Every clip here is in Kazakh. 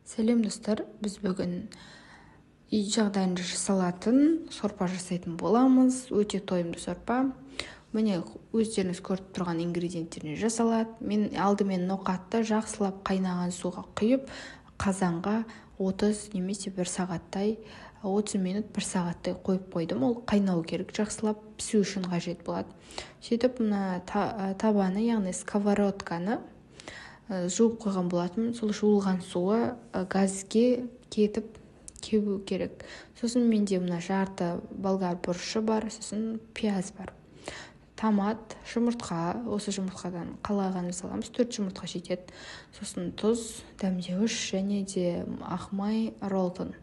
Сәлем, достар! Біз бүгін үй жағдайында жасалатын сорпа жасайтын боламыз. Өте тойымды сорпа. Міне, өздеріңіз көріп тұрған ингредиенттерінен жасалады. Мен алдымен ноқатты жақсылап қайнаған суға құйып, қазанға 30 немесе бір сағаттай, 30 минут, бір сағаттай қойып қойдым. Ол қайнау керек, жақсылап пісу үшін қажет болады. Сөйтіп, мына табаны, яғни сковородканы жуып қойған болатынмын. Сол жуылған суы газге кетіп, кебу керек. Сосын менде мына жарты болгар бұрышы бар, сосын пияз бар, томат, жұмыртқа. Осы жұмыртқадан қалағанын саламыз, төрт жұмыртқа жетеді. Сосын тұз, дәмдеуіш және де ақ май Ролтон,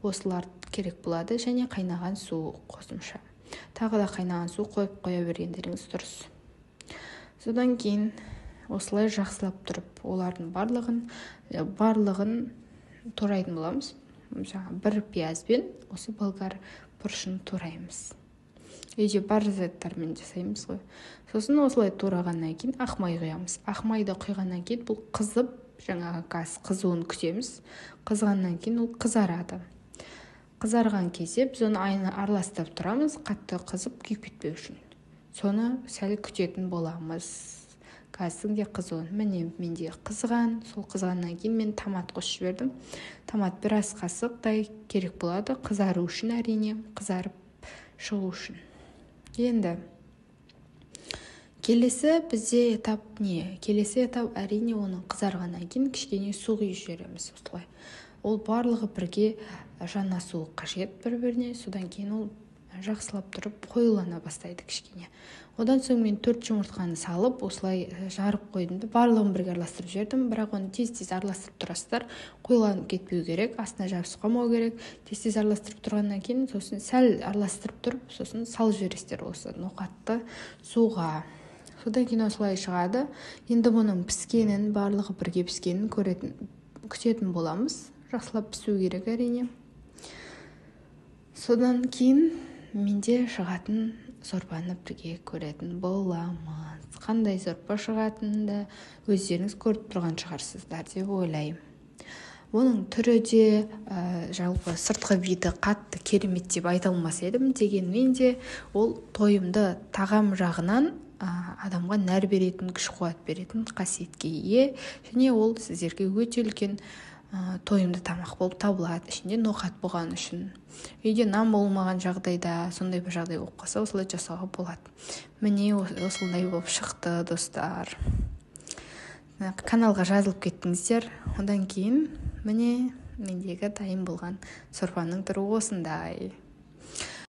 осылар керек болады. Және қайнаған су қосымша, тағы да қайнаған су қойып қоя бергендеріңіз дұрыс. Содан кейін осылай жақсылап тұрып олардың барлығын турайтын боламыз. Жаңа бір пияз бен осы болгар бұрышын тураймыз, үйде бар заттармен жасаймыз ғой. Сосын осылай турағаннан кейін ақ май құямыз. Ақ майды құйғаннан кейін бұл қызып, жаңағы газ қызуын күтеміз. Қызғаннан кейін ол қызарады. Қызарған кезде біз оны араластырып тұрамыз, қатты қызып, күйіп кетпеу үшін. Соны сәл күтетін боламыз, газдың де қызуын. Міне, менде қызған. Сол қызғаннан кейін мен томат қосып жібердім. Томат бір ас қасықтай керек болады қызару үшін, әрине, қызарып шығу үшін. Енді келесі бізде этап не? Келесі этап, әрине, оның қызарғаннан кейін кішкене су құйып жібереміз. Осылай ол барлығы бірге жанасуы қажет бір біріне. Содан кейін ол жақсылап тұрып қоюлана бастайды кішкене. Одан соң мен төрт жұмыртқаны салып, осылай жарып қойдым да, барлығын бірге араластырып жібердім. Бірақ оны тез тез араластырып тұрасыздар, қоюланып кетпеу керек, астына жабысып қалмау керек. Тез тез араластырып тұрғаннан кейін, сосын сәл араластырып тұрып, сосын салып жібересіздер осы ноқатты суға. Содан кейін осылай шығады. Енді бұның піскенін, барлығы бірге піскенін көретін, күтетін боламыз. Жақсылап пісу керек, әрине. Содан кейін менде шығатын сорпаны бірге көретін боламыз. Қандай сорпа шығатынын да өздеріңіз көріп тұрған шығарсыздар деп ойлаймын. Оның түрі де, жалпы сыртқы беті қатты керемет деп айта алмас едім. Дегенмен де ол тойымды тағам жағынан, адамға нәр беретін, күш қуат беретін қасиетке ие және ол сіздерге өте үлкен тойымды тамақ болып табылады, ішінде ноқат болған үшін. Үйде нан болмаған жағдайда, сондай бір жағдай болып қалса, осылай жасауға болады. Міне, осындай болып шықты, достар. Каналға жазылып кеттіңіздер. Одан кейін, міне, мендегі дайын болған сорпаның түрі осындай.